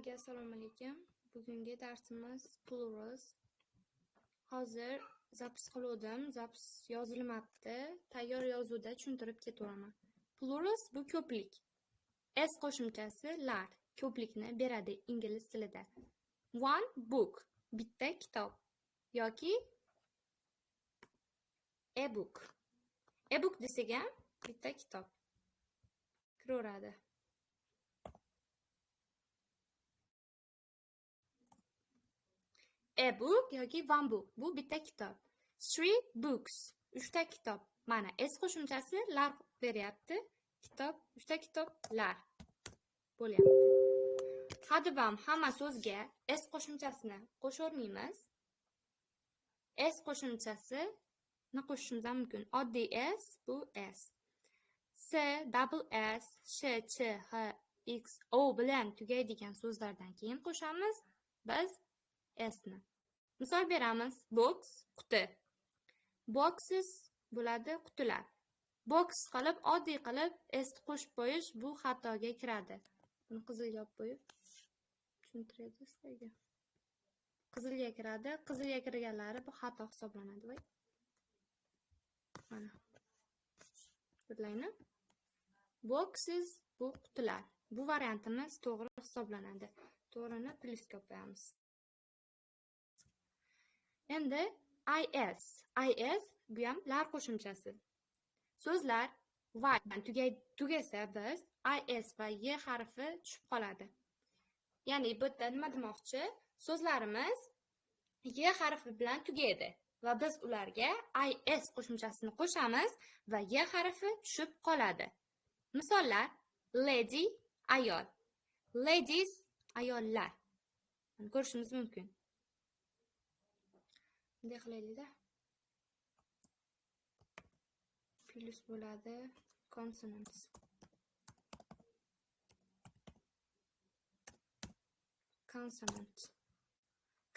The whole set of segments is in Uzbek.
Hammaga assalomu alaykum. Bugungi darsimiz plurals. Hozir zapis qiluvdim, zapis yozilmabdi. Tayyor yozuvda tushuntirib ketaveraman. Plurals bu ko'plik. S qo'shimchasi lar ko'plikni beradi ingliz tilida. One book bitta kitob yoki e-book. E-book desak ham bitta kitob kiraveradi. E-book yoki one book bu bitta kitob. Three books uchta kitob. Mana S qo'shimchasi lar beryapti. Kitob, uchta kitoblar bo'lyapti. Hadibam hamma so'zga S qo'shimchasini qo'shavermaymiz. S qo'shimchasini qo'shishimiz ham mumkin. Oddiy S bu S. S, double S, Sh, Ch, H, X, O bilan tugaydigan so'zlardan keyin qo'shamiz biz S ni. Misol beramiz. Box quti. Boxes bo'ladi qutilar. Box qilib, oddiy qilib S qo'shib qo'yish bu xatoga kiradi. Buni qizilga olib qo'yib tushuntiradi sizlarga. Qizilga kiradi. Qizilga kirganlari bu xato hisoblanadi. Voy. Mana. Ko'rdinglarmi? Boxes bu qutilar. Bu variantimiz to'g'ri hisoblanadi. To'g'rini plyusga qo'yamiz. Endi IS. IS bu ham lar qo'shimchasi. So'zlar y bilan tugasa biz IS va Y harfi tushib qoladi. Ya'ni bu yerda nima demoqchi? So'zlarimiz Y harfi bilan tugaydi va biz ularga IS qo'shimchasini qo'shamiz va Y harfi tushib qoladi. Misollar: lady ayol, ladies ayollar. Buni ko'rishimiz mumkin. Bunday qilaylik-da. Plus bo'ladi consonants. Consonant.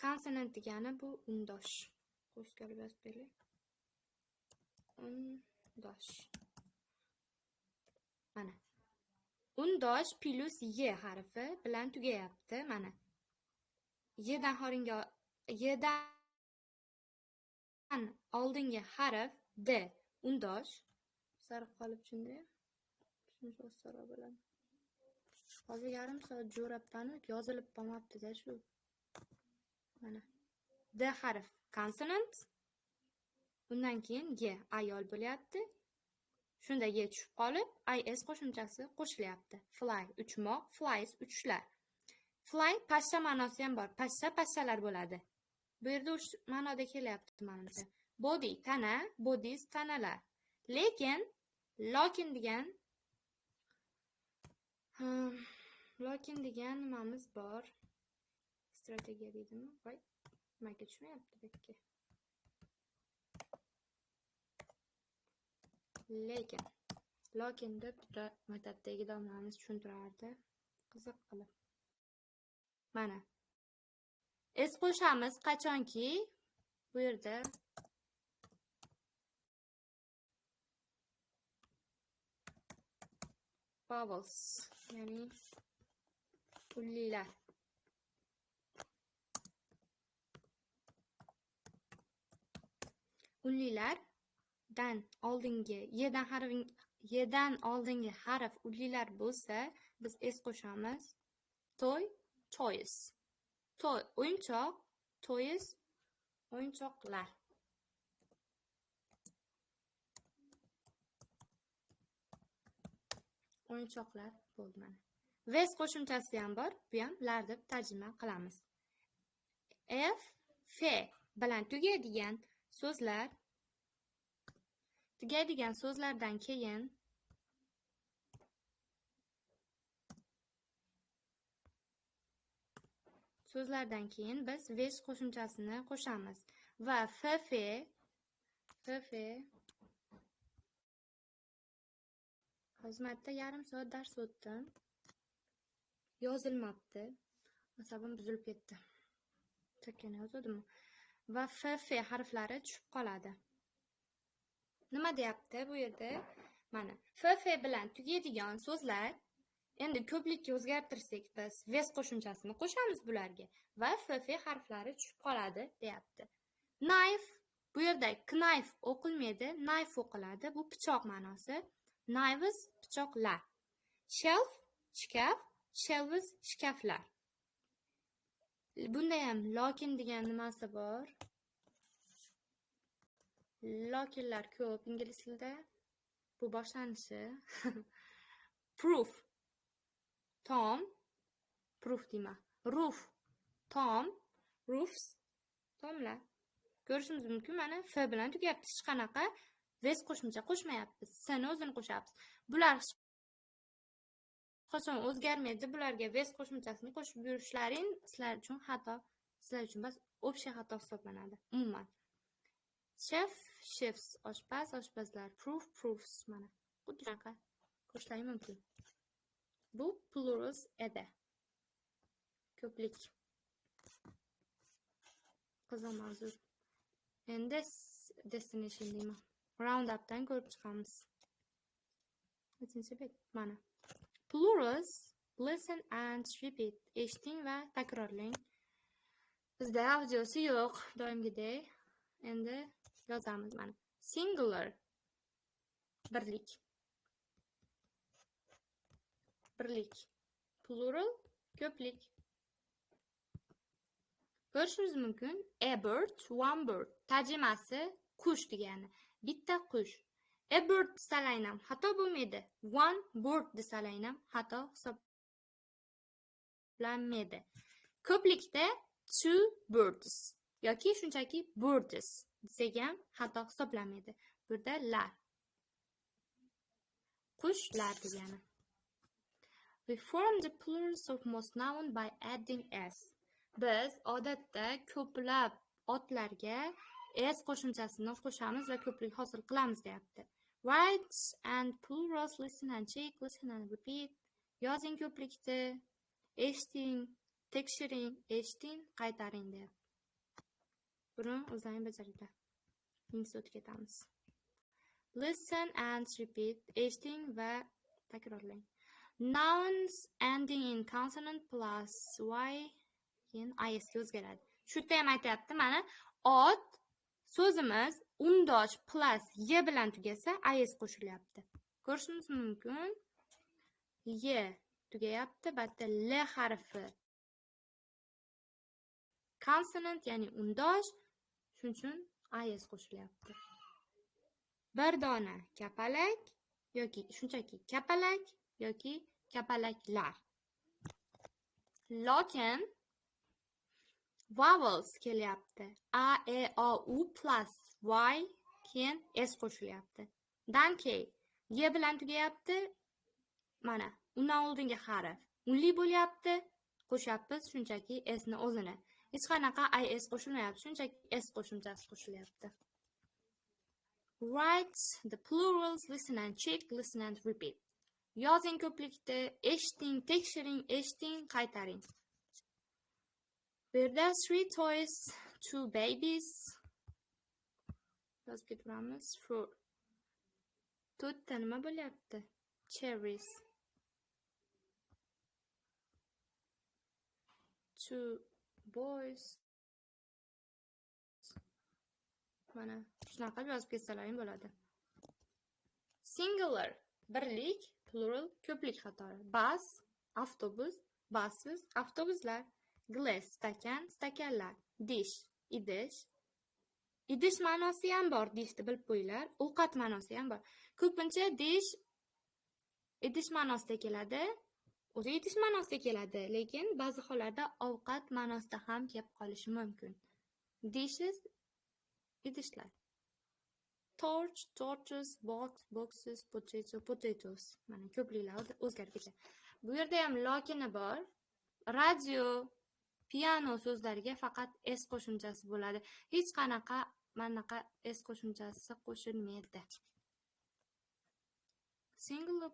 Consonant degani bu undosh. Qo'shib yozib beraylik. Undosh. Mana. Undosh plus Y harfi bilan tugayapti. Mana. Y'dan Y'dan oldingi harf D. Undosh. Sariq qolib shunday. Tushunish osonroq bo'ladi. Hozir yarim soat jo'rabman-u, yozilib qolmabdi-da shu. Mana. D harf consonant. Undan keyin G ayol bo'lyapti. Shunda Y tushib qolib, IS qo'shimchasi qo'shilyapti. Fly uchmoq, flies uchishlar. Fly pashsha ma'nosi ham bor. Pashsha pashshalar bo'ladi. Bu yerda o'sha ma'noda kelyapti menimcha. Body tana, bodies tanalar. Lekin lokin degan nimamiz bor? Strategiya deydimi? Voy, nimaga tushmayapti bu yerga? Lekin, lokin deb maktabdagi domlamiz tushuntirardi. Qiziq qilib. Mana. S qo'shamiz qachonki bu yerda vowels, ya'ni unlilar. Unlilardan oldingi Y'dan oldingi harf unlilar bo'lsa, biz S qo'shamiz. Toy, toys. Toy o'yinchoq, toys o'yinchoqlar. O'yinchoqlar bo'ldi mana. Ves qo'shimchasi ham bor, bu ham lar deb tarjima qilamiz. F, F bilan tugaydigan so'zlar so'zlardan keyin biz ves qo'shimchasini qo'shamiz va F, F, F, Xizmatda yarim soat dars o'tdim. Yozilmabdi. Asabim buzilib ketdi. Chakkani yozuvdimmi? Va F, F harflari tushib qoladi. Nima deyapti bu yerda? Mana F, F bilan tugaydigan so'zlar Endi ko'plikka o'zgartirsak, biz ves qo'shimchasini qo'shamiz bularga va f harflari tushib qoladi deyapti. Knife, bu yerda knife o'qilmaydi, knife o'qiladi. Bu pichoq ma'nosi. Knives pichoqlar. Shelf shkaf, shelves shkaflar. Bunda ham lokin degan nimasi bor. Lokinlar ko'p ingliz tilida. Bu boshlanishi. Proof tom, proof deyman. Roof tom, roofs tomlar. Ko'rishimiz mumkin, mana f bilan tugayapti. Hech qanaqa ves qo'shimcha qo'shmayapmiz. S ni o'zini qo'shyapmiz. Bular hech qachon o'zgarmaydi. Bularga ves qo'shimchasini qo'shib yurishlaring sizlar uchun xato, sizlar uchun bas общий xato hisoblanadi umuman. Chef, chefs, oshpaz, oshpazlar, proof, proofs, mana xuddi shunaqa ko'rishlari mumkin. Bu plurals edi. Ko'plik. Qiziq mavzu. Endi destination deyman. Round up'dan ko'rib chiqamiz. Nechinchi bet? Mana. Plurals, listen and repeat. Eshiting va takrorlang. Bizda audiosi yo'q, doimgidek. Endi yozamiz mana. Singular birlik. Birlik. Plural ko'plik. Ko'rishimiz mumkin. A bird, one bird. Tarjimasi qush degani. Bitta qush. A bird desalang ham xato bo'lmaydi. One bird desalang ham xato hisoblanmaydi. Ko'plikda two birds yoki shunchaki birds desak ham xato hisoblanmaydi. Burada lar. Qushlar degani. We form the plurals of most noun by adding s. Biz odatda ko'plab otlarga s qo'shimchasini qo'shamiz va ko'plik hosil qilamiz deyapti. Write and plurals, listen and check, listen and repeat. Yozing ko'plikni, eshiting, tekshiring, eshiting, qaytaring deyapti. Buni o'zlaring bajaringlar. Keyingisi o'tib ketamiz. Listen and repeat, eshiting va takrorlang. Nouns ending in consonant plus y keyin is ga o'zgaradi. Shu yerda ham aytyapti, mana ot so'zimiz undosh plus y bilan tugasa is qo'shilyapti. Ko'rishimiz mumkin. Y tugayapti, bu yerda l harfi consonant, ya'ni undosh, shuning uchun is qo'shilyapti. Bir dona kapalak yoki shunchaki kapalak yoki kapalaklar. Lokin vowels kelyapti. A, E, O, U plus Y keyin S qo'shilyapti. Donkey Y bilan tugayapti. Mana undan oldingi harf unli bo'lyapti. Qo'shyapmiz shunchaki S ni o'zini. Hech qanaqa IS qo'shilmayapti, shunchaki S qo'shimchasi qo'shilyapti. Write the plurals, listen and check, listen and repeat. Yozing ko'plikni, eshiting, tekshiring, eshiting, qaytaring. Bu yerda 3 toys, 2 babies. Yozib ketaveramiz. 4. To'rtta nima bo'lyapti? Cherries. 2 boys. Mana shunaqa qilib yozib ketsalaring bo'ladi. Singular birlik, plural ko'plik qatori. Bus, avtobus, buses, avtobuslar. Glass, stakan, stakanlar. Dish, idish. Idish ma'nosi ham bor, dishni bilib qo'yinglar. Ovqat ma'nosi ham bor. Ko'pincha dish idish ma'nosida keladi. O'zi idish ma'nosida keladi, lekin ba'zi hollarda ovqat ma'nosida ham kelib qolishi mumkin. Dishes, idishlar. Torch, torches, box, boxes, potato, potatoes. Mana ko'pliklar o'zgarib ketadi. Bu yerda ham lokini bor. Radio, piano so'zlariga faqat s qo'shimchasi bo'ladi. Hech qanaqa manaqa s qo'shimchasi qo'shilmaydi. Single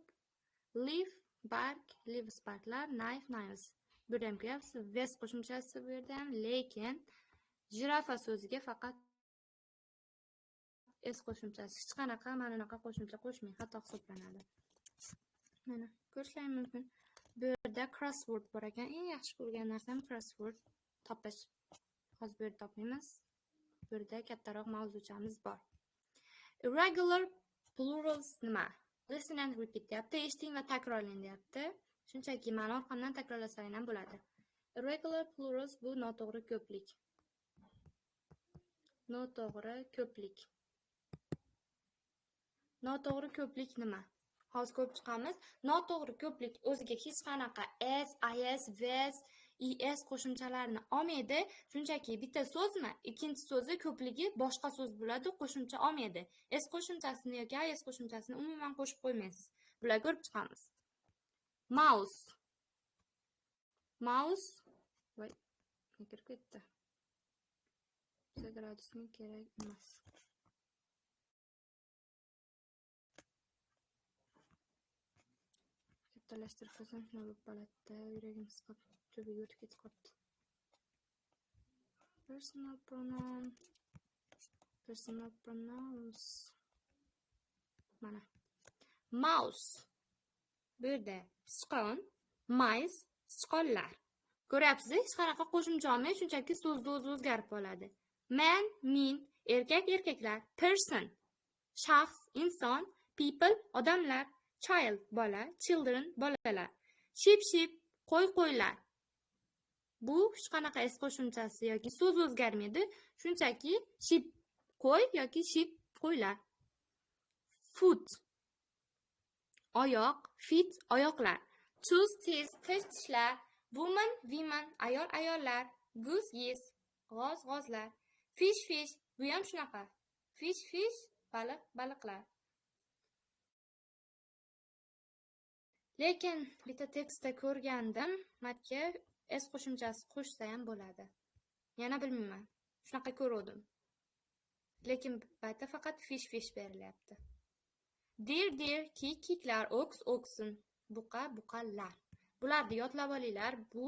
leaf, bark, leaves, barklar, knife, knives. Bu yerda ham ko'ryapsiz, ves qo'shimchasi bu yerda ham, lekin jirafa so'ziga faqat s qo'shimchasi. Hech qanaqa mana bunaqa qo'shimcha qo'shmang, xato hisoblanadi. Mana ko'rishlaring mumkin. Bu yerda crossword bor ekan. Eng yaxshi ko'rgan narsam crossword topish. Hozir bu yerda topmaymiz. Bu yerda kattaroq mavzuchamiz bor. Irregular plurals nima? Listen and repeat deyapti. Eshiting va takrorlang deyapti. Shunchaki mani orqamdan takrorlasangiz ham bo'ladi. Irregular plurals bu noto'g'ri ko'plik. Noto'g'ri ko'plik. Noto'g'ri ko'plik nima? Hozir ko'rib chiqamiz. Noto'g'ri ko'plik o'ziga hech qanaqa s, is, vs, es qo'shimchalarini olmaydi. Shunchaki bitta so'zmi, ikkinchi so'zi ko'pligi boshqa so'z bo'ladi, qo'shimcha olmaydi. S qo'shimchasini yoki is qo'shimchasini umuman qo'shib qo'ymaysiz. Bularni ko'rib chiqamiz. Mouse. Mouse. Voy, kirib ketdi. Bizga gradusni kerak emas. Kattalashtirib qo'ysam shuna bo'lib qoladi. Yuragim siqib, tubiga o'tib ketib qoldi. Personal pronoun, personal pronouns. Mana. Mouse. Bu yerda sichqon, mice, sichqonlar. Ko'ryapsiz, hech qanaqa qo'shimcha olmay, shunchaki so'zni o'zi o'zgarib qoladi. Man, min, erkak, erkaklar, person, shaxs, inson, people, odamlar, child, bola, children, bolalar, sheep, sheep, qo'y, qo'ylar. Bu hech qanaqa s qo'shimchasi yoki so'z o'zgarmaydi, shunchaki sheep, qo'y yoki sheep, qo'ylar. Foot, oyoq, feet, oyoqlar. Tooth, teeth, tish, tishlar. Woman, women, ayol, ayollar. Goose, geese, g'oz, g'ozlar. Fish, fish, bu ham shunaqa. Fish, fish, baliq, baliqlar. Lekin bitta tekstda ko'rgandim, matga s qo'shimchasi qo'shsa ham bo'ladi. Yana bilmayman. Shunaqa ko'rdim. Lekin bu yerda faqat fish, fish berilyapti. Deer, deer, kiyik, kiyiklar, ox, oxen, buqa, buqalar. Bularni yodlab olinglar, bu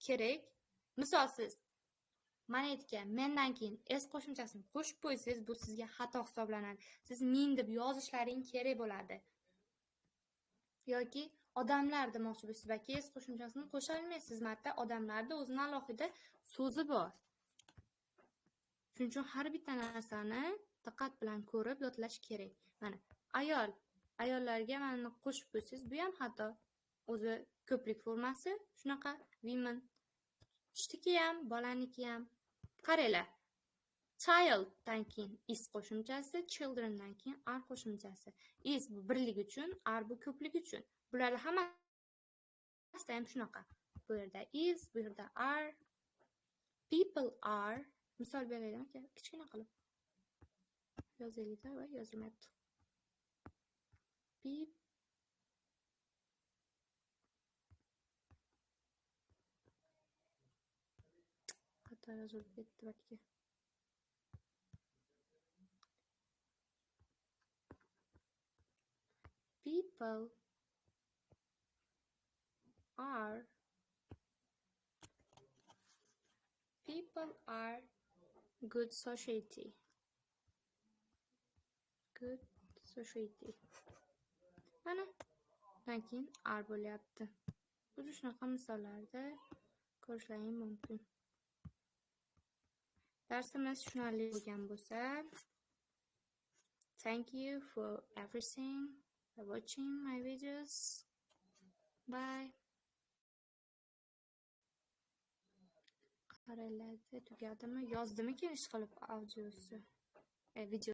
kerak. Misol siz mana aytgan mendan keyin s qo'shimchasini qo'shib qo'ysangiz, bu sizga xato hisoblanadi. Siz men deb yozishlaring kerak bo'ladi. Yoki odamlar demoqchi bo'lsangiz, balki s qo'shimchasini qo'sha olmaysiz. Marta odamlarda o'zini alohida so'zi bor. Shuning uchun har bitta narsani diqqat bilan ko'rib yodlash kerak. Mana ayol, ayollarga mana qo'shib qo'ysangiz, bu ham xato. O'zi ko'plik formasi shunaqa women. Kishniki ham, bolaniki ham. Qaranglar. Childdan keyin is qo'shimchasi, childrendan keyin are qo'shimchasi. Is bu birlik uchun, are bu ko'plik uchun. Bularning hammasida ham shunaqa. Bu yerda is, bu yerda are. People are. Misol beraylik aka, kichkina qilib. Yozaylik-da, voy, yozilmayapti. Xato yozilib ketdi balki. People are, people are good society. Good society. Mana undan keyin are bo'lyapti. Xuddi shunaqa misollarda ko'rishlaring mumkin. Darsimiz tushunarli bo'lgan bo'lsa, thank you for everything, for watching my videos. Bye. Qaranglar, tugadimi? Yozdimikin ish qilib audiosi? Video.